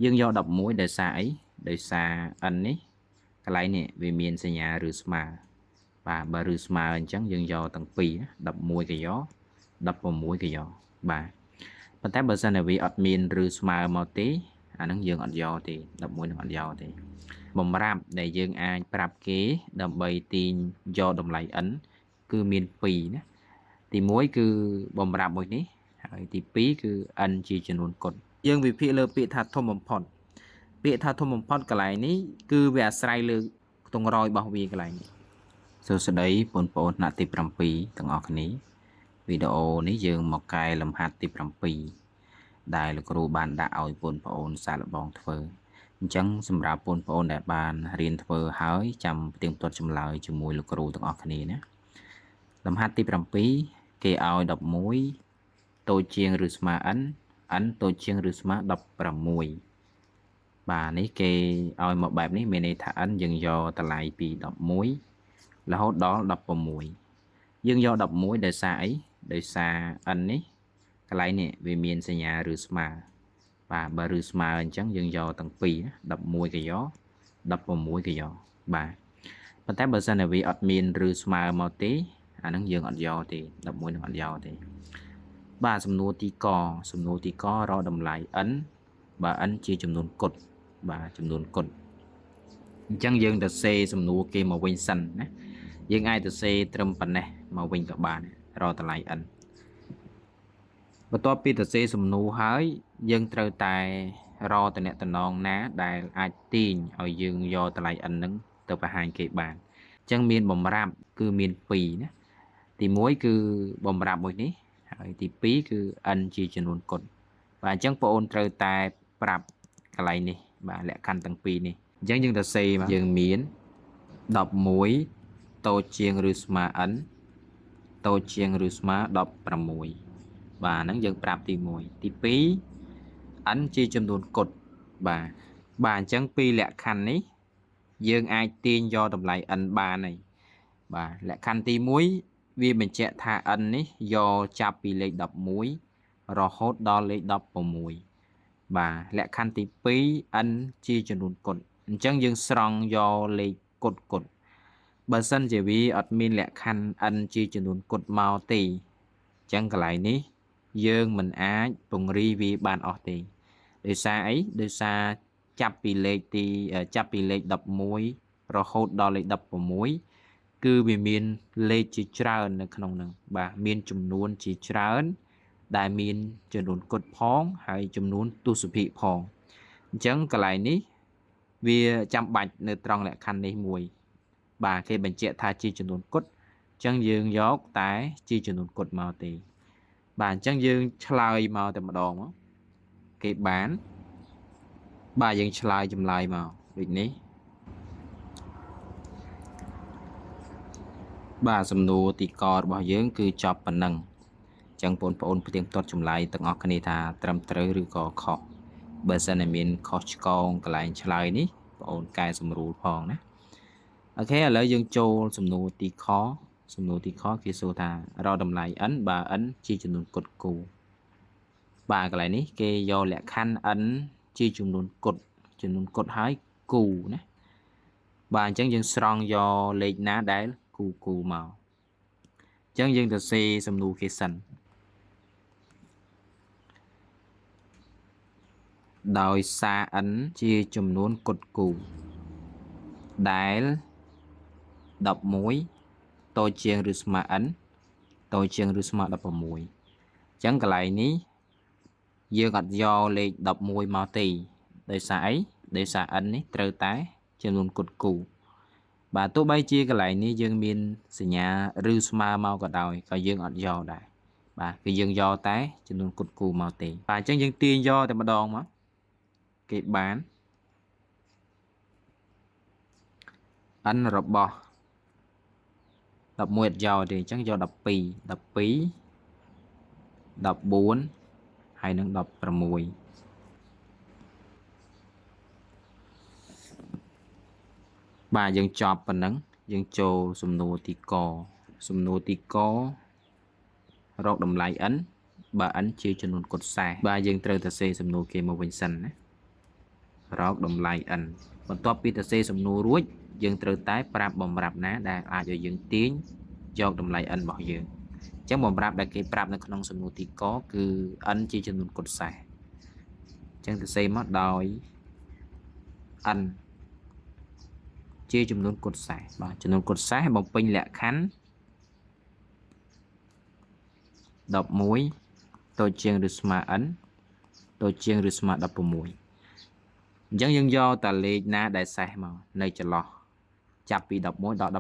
យើងយក11ដោយសារអីដោយសារ n នេះកន្លែងនេះវាមានសញ្ញាឬស្មើបាទបើឬស្មើអញ្ចឹងយើងយកទាំងពីរ11ក៏យក16ក៏យកបាទប៉ុន្តែបើសិនតែវាអត់មានឬស្មើមកទេអាហ្នឹងយើងអត់យកទេ11នឹងអត់យកទេបំរាប់ដែលយើងអាចប្រាប់គេដើម្បីទាញយកតម្លៃ n គឺមាន2ណាទី1គឺបំរាប់មួយនេះហើយទី2គឺ n ជាចំនួនគត់យើងវិភាគលើពាក្យថាធំបំផុតពាក្យថាធំបំផុតកន្លែងនេះគឺវាអាស្រ័យលើខ្ទង់រយរបស់វាកន្លែងនេះសួស្តីបងប្អូនថ្នាក់ទី7ទាំងអស់គ្នាវីដេអូនេះយើងមកកែលំហាត់ទី7ដែលលោកគ្រូបានដាក់ឲ្យបងប្អូនសាកល្បងធ្វើអញ្ចឹងសម្រាប់បងប្អូនដែលបានរៀនធ្វើហើយចាំផ្ទៀងផ្ទាត់ចម្លើយជាមួយលោកគ្រូទាំងអស់គ្នាណាលំហាត់ទី7គេឲ្យ11តូចជាងឬស្មើ n n តូចជាងឬស្មើ16បាទនេះគេឲ្យមកបែបនេះមានន័យថា n យើងយកតម្លៃពី11រហូតដល់16យើងយក11ដោយសារអីដោយសារ n នេះកន្លែងនេះវាមានសញ្ញាឬស្មើបាទបើឬស្មើអញ្ចឹងយើងយកទាំងពីរ11ក៏យក16ក៏យកបាទប៉ុន្តែបើសិនតែវាអត់មានឬស្មើមកទេអាហ្នឹងយើងអត់យកទេ11នឹងអត់យកទេបាទសំណួរទីកសំណួរទីករកតម្លៃ n បើ n ជាចំនួនគត់បាទចំនួនគត់អញ្ចឹងយើងទៅសេសំណួរគេមកវិញសិនណាយើងអាចទៅសេត្រឹមប៉ុណ្ណេះមកវិញក៏បានរកតម្លៃ n បន្ទាប់ពីទៅសេសំណួរហើយយើងត្រូវតែរកតំណងណាដែលអាចទាញឲ្យយើងយកតម្លៃ n នឹងទៅបង្ហាញគេបានអញ្ចឹងមានបំរាប់គឺមាន2ណាទី1គឺបំរាប់មួយនេះហើយទី2គឺ n ជាចំនួនគត់បាទអញ្ចឹងបងអូនត្រូវតែប្រាប់កន្លែងនេះបាទលក្ខខណ្ឌទាំងពីរនេះអញ្ចឹងយើងទៅសេយើងមាន11តូចជាងឬស្មើ n តូចជាងឬស្មើ16បាទហ្នឹងយើងប្រាប់ទី1ទី2 n ជាចំនួនគត់បាទបាទអញ្ចឹងពីលក្ខខណ្ឌនេះយើងអាចទាញយកតម្លៃ n បានហើយបាទលក្ខខណ្ឌទី1វាបញ្ជាក់ថា n នេះយកចាប់ពីលេខ11រហូតដល់លេខ16បាទលក្ខខណ្ឌទី2 n ជាចំនួនគត់អញ្ចឹងយើងស្រង់យកលេខគត់គត់បើសិនជាវាអត់មានលក្ខខណ្ឌ n ជាចំនួនគត់មកទេអញ្ចឹងកន្លែងនេះយើងមិនអាចពង្រីវាបានអស់ទេដោយសារអីដោយសារចាប់ពីលេខទីចាប់ពីលេខ11រហូតដល់លេខ16គឺវាមានលេខជាច្រើននៅក្នុងនឹងបាទមានចំនួនជាច្រើនដែលមានចំនួនគត់ផងហើយចំនួនទសភាគផងអញ្ចឹងកន្លែងនេះវាចាំបាច់នៅត្រង់លក្ខខណ្ឌនេះមួយបាទគេបញ្ជាក់ថាជាចំនួនគត់អញ្ចឹងយើងយកតែជាចំនួនគត់មកទេបាទអញ្ចឹងយើងឆ្លើយមកតែម្ដងមកគេបានបាទយើងឆ្លើយចម្លើយមកដូចនេះបាទសំណួរទីករបស់យើងគឺចប់ប៉ុណ្ណឹងអញ្ចឹងបងប្អូនផ្ទៀងផ្ទាត់ចម្លើយទាំងអស់គ្នាថាត្រឹមត្រូវឬក៏ខុសបើសិនតែមានខុសឆ្គងកន្លែងឆ្លើយនេះបងអូនកែសម្រួលផងណាអូខេឥឡូវយើងចូលសំណួរទីខសំណួរទីខគេសួរថារកតម្លៃ n បើ n ជាចំនួនគត់គូបាទកន្លែងនេះគេយកលក្ខខណ្ឌ n ជាចំនួនគត់ចំនួនគត់ហើយគូណាបាទអញ្ចឹងយើងស្រង់យកលេខណាដែលគូគូមកអញ្ចឹងយើងទៅសេសំណួរគេសិនដោយសារ n ជាចំនួនគត់គូដែល11តូចជាងឬស្មើ n តូចជាងឬស្មើ16អញ្ចឹងកន្លែងនេះយើងអត់យកលេខ11មកទេដោយសារអីដោយសារ n នេះត្រូវតែចំនួនគត់គូបាទទោះបីជាកន្លែងនេះយើងមានសញ្ញាឬស្មើមកក៏ដោយក៏យើងអត់យកដែរបាទគឺយើងយកតែចំនួនគត់គូមកទេបាទអញ្ចឹងយើងទាញយកតែម្ដងមកគេបាន n របស់11អត់យកទេអញ្ចឹងយក12 12 14ហើយនឹង16បាទយើងចប់ប៉ុណ្ណឹងយើងចូលសំណួរទីកសំណួរទីករកតម្លៃ n បើ n ជាចំនួនគត់40បាទយើងត្រូវតែសេសំណួរគេមកវិញសិនណា រកតម្លៃ n បន្ទាប់ពីសរសេរសំណួររួចយើងត្រូវតែប្រាប់បំរាប់ណាដែលអាចឲ្យយើងទាញយកតម្លៃ n របស់យើងអញ្ចឹងបំរាប់ដែលគេប្រាប់នៅក្នុងសំណួរទីកគឺ n ជាចំនួនគត់សេះអញ្ចឹងសរសេរមកដោយ n ជាចំនួនគត់សេះបាទចំនួនគត់សេះបំពេញលក្ខខណ្ឌ11តូចជាងឬស្មើ n តូចជាងឬស្មើ16អញ្ចឹងយើងយកតាលេខណាដែលសេះមកនៅចន្លោះចាប់ពី11ដល់16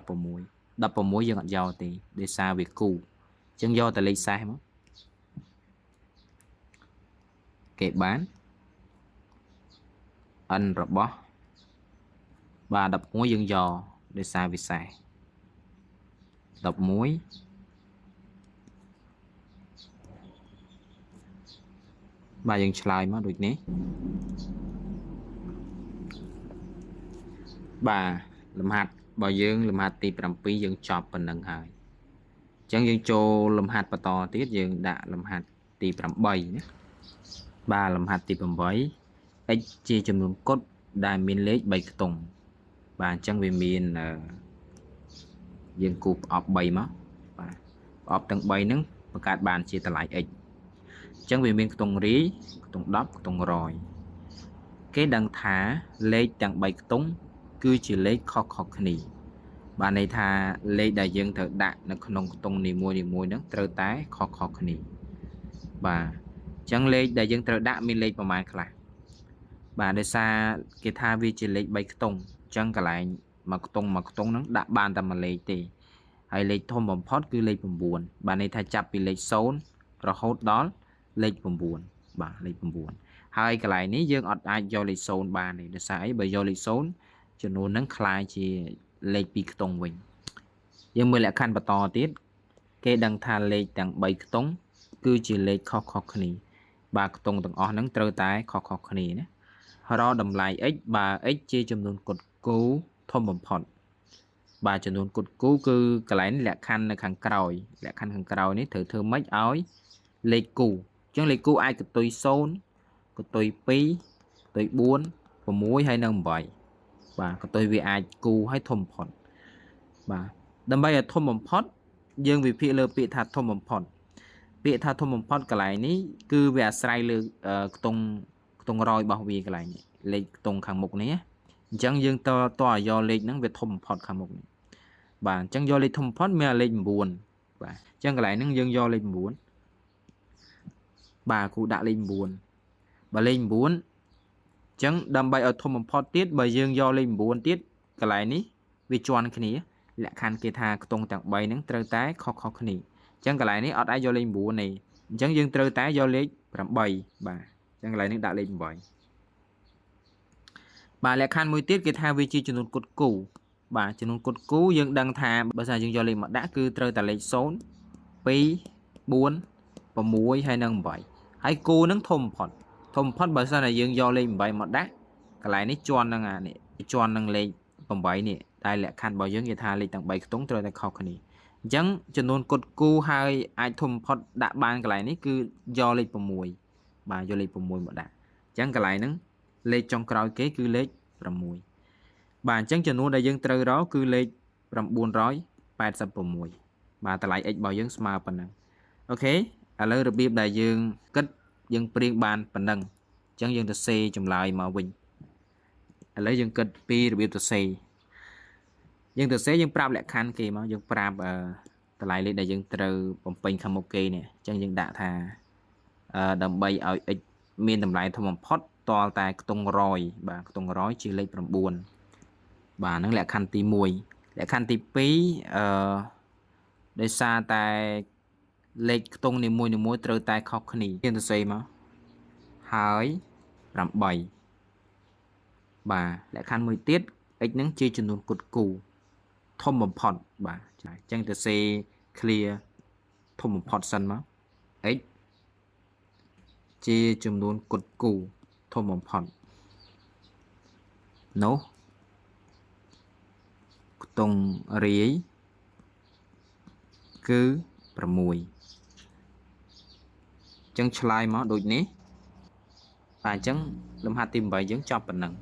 16យើងអត់យកទេដោយសារវាគូអញ្ចឹងយកតាលេខសេះមកគេបាន n របស់បាទ11យើងយកដោយសារវាសេះ11បាទយើងឆ្លើយមកដូចនេះបាទលំហាត់របស់យើងលំហាត់ទី7យើងចប់ប៉ុណ្ណឹងហើយអញ្ចឹងយើងចូលលំហាត់បន្តទៀតយើងដាក់លំហាត់ទី8ណាបាទលំហាត់ទី8 x ជាចំនួនគត់ដែលមានលេខ3ខ្ទង់បាទអញ្ចឹងវាមានយើងគូសប្រអប់3មកបាទប្រអប់ទាំង3ហ្នឹងបង្កើតបានជាតម្លៃ x អញ្ចឹងវាមានខ្ទង់រាយខ្ទង់10ខ្ទង់100គេដឹងថាលេខទាំង3ខ្ទង់គឺជាលេខខុសៗគ្នាបាទន័យថាលេខដែលយើងត្រូវដាក់នៅក្នុងខ្ទង់នីមួយៗហ្នឹងត្រូវតែខុសៗគ្នាបាទអញ្ចឹងលេខដែលយើងត្រូវដាក់មានលេខប្រមាណខ្លះបាទដោយសារគេថាវាជាលេខ3ខ្ទង់អញ្ចឹងកន្លែងមួយខ្ទង់មួយខ្ទង់ហ្នឹងដាក់បានតែមួយលេខទេហើយលេខធំបំផុតគឺលេខ9បាទន័យថាចាប់ពីលេខ0រហូតដល់លេខ9បាទលេខ9ហើយកន្លែងនេះយើងអត់អាចយកលេខ0បានទេដោយសារអីបើយកលេខ0ចំនួនហ្នឹងក្លាយជាលេខ2ខ្ទង់វិញយើងមើលលក្ខខណ្ឌបន្តទៀតគេដឹងថាលេខទាំង3ខ្ទង់គឺជាលេខខុសៗគ្នាបាទខ្ទង់ទាំងអស់ហ្នឹងត្រូវតែខុសៗគ្នាណារកតម្លៃ x បើ x ជាចំនួនគត់គូធំបំផុតបាទចំនួនគត់គូគឺកន្លែងលក្ខខណ្ឌនៅខាងក្រោយលក្ខខណ្ឌខាងក្រោយនេះត្រូវធ្វើម៉េចឲ្យលេខគូអញ្ចឹងលេខគូអាចកតុយ0កតុយ2កតុយ4 6ហើយនិង8បាទកតុយវាអាចគូឲ្យធំបំផុតបាទដើម្បីឲ្យធំបំផុតយើងវិភាគលើពាក្យថាធំបំផុតពាក្យថាធំបំផុតកន្លែងនេះគឺវាអាស្រ័យលើខ្ទង់រយរបស់វាកន្លែងនេះលេខខ្ទង់ខាងមុខនេះអញ្ចឹងយើងតឲ្យយកលេខហ្នឹងវាធំបំផុតខាងមុខនេះបាទអញ្ចឹងយកលេខធំបំផុតមានលេខ9បាទអញ្ចឹងកន្លែងហ្នឹងយើងយកលេខ9បាទគ្រូដាក់លេខ9បើលេខ9អញ្ចឹងដើម្បីឲ្យធំបំផុតទៀតបើយើងយកលេខ9ទៀតកន្លែងនេះវាជាន់គ្នាលក្ខខណ្ឌគេថាខ្ទង់ទាំង3ហ្នឹងត្រូវតែខុសៗគ្នាអញ្ចឹងកន្លែងនេះអត់អាចយកលេខ9ទេអញ្ចឹងយើងត្រូវតែយកលេខ8បាទអញ្ចឹងកន្លែងនេះដាក់លេខ8បាទលក្ខខណ្ឌមួយទៀតគេថាវាជាចំនួនគត់គូបាទចំនួនគត់គូយើងដឹងថាបើសិនយើងយកលេខមកដាក់គឺត្រូវតែលេខ0 2 4 6ហើយនិង8ហើយគូនឹងធំបំផុតធំបំផុតបើសិនតែយើងយកលេខ8មកដាក់កន្លែងនេះជាន់នឹងអានេះជាន់នឹងលេខ8នេះតែលក្ខខណ្ឌរបស់យើងគេថាលេខទាំង3ខ្ទង់ត្រូវតែខុសគ្នាអញ្ចឹងចំនួនគត់គូហើយអាចធំបំផុតដាក់បានកន្លែងនេះគឺយកលេខ6បាទយកលេខ6មកដាក់អញ្ចឹងកន្លែងហ្នឹងលេខចុងក្រោយគេគឺលេខ6បាទអញ្ចឹងចំនួនដែលយើងត្រូវរកគឺលេខ986បាទតម្លៃ x របស់យើងស្មើប៉ុណ្ណឹងអូខេឥឡូវរបៀបដែលយើងគិតយើងព្រៀងបានប៉ុណ្ណឹងអញ្ចឹងយើងទៅសេចម្លើយមកវិញឥឡូវយើងគិតពីរបៀបទៅសេយើងទៅសេយើងប្រាប់លក្ខខណ្ឌគេមកយើងប្រាប់តម្លៃលេខដែលយើងត្រូវបំពេញខាងមុខគេនេះអញ្ចឹងយើងដាក់ថាដើម្បីឲ្យ x មានតម្លៃធំបំផុតតលតែខ្ទង់100បាទខ្ទង់100ជាលេខ9បាទហ្នឹងលក្ខខណ្ឌទី1លក្ខខណ្ឌទី2ដោយសារតែលេខខ្ទង់នីមួយៗត្រូវតែខុសគ្នាយើងទៅសេមកហើយ8បាទលក្ខខណ្ឌមួយទៀត x ហ្នឹងជាចំនួនគត់គូធំបំផុតបាទអញ្ចឹងទៅសេ clear ធំបំផុតសិនមក x ជាចំនួនគត់គូធំបំផុតនោះខ្ទង់រាយគឺ6អញ្ចឹងឆ្លើយមកដូចនេះបាទអញ្ចឹងលំហាត់ទី8យើងចប់ប៉ុណ្ណឹង